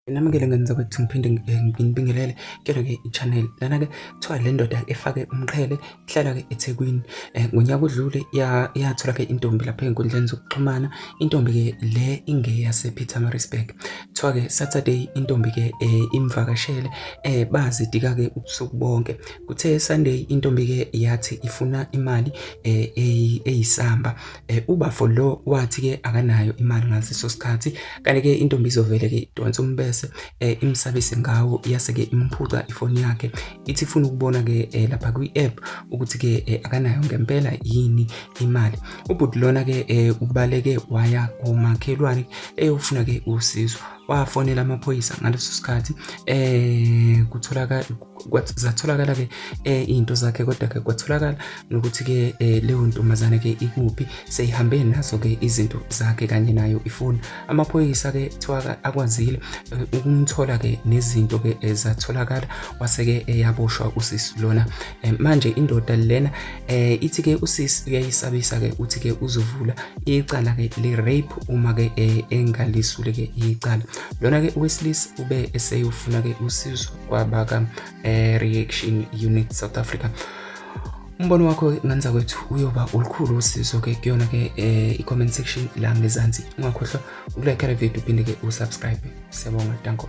Namukele ngane zakwethu ngiphinde nginibingelele kuyona-ke i-channel lana-ke kuthiwa le ndoda efake umqhele ihlala-ke eThekwini ngonyaka odlule yathola-ke intombi lapha ey'nkundleni zokuxhumana intombi-ke le ingeyasePietermaritzburg kuthiwa-ke Saturday intombi-ke imvakashele bazidika-ke ubusuku bonke kuthe Sunday intombi-ke yathi ifuna imali eyisamba ubafo lo wathi-ke akanayo imali ngaleso sikhathi kanti-ke intombi izovele-ke idonse umbese imsabise ngawo yase-ke imphuca ifoni yakhe ithi ifuna ukubona-ke lapha kwi-app ukuthi-ke akanayo ngempela yini imali ubhuti lona-ke ubaleke waya komakhelwane eyofuna-ke usizo wafonela amaphoyisa ngaleso sikhathi kutholakala zatholakala ke izinto zakhe kodwa ke kwatholakala nokuthi ke leyo ntombazane ke ikuphi seyihambe nazo ke izinto zakhe kanye nayo ifoni amaphoyisa ke kuthiwa akwazile ukumthola ke nezinto ke zatholakala wase ke eyaboshwa usisi lona manje indoda lena ithi ke usisi uyayisabisa ke uthi ke uzovula icala ke le rape uma ke engalisule ke icala lona ke owesilisa ube eseyofuna ke usizo kwabaka Reaction Unit South Africa umbono wakho nganza kwethu uyoba olukhulu usizo ke kuyona ke i-comment section la ngezansi ungakhohlwa ukulike le video uphinde ke usubscribe siyabonga danko.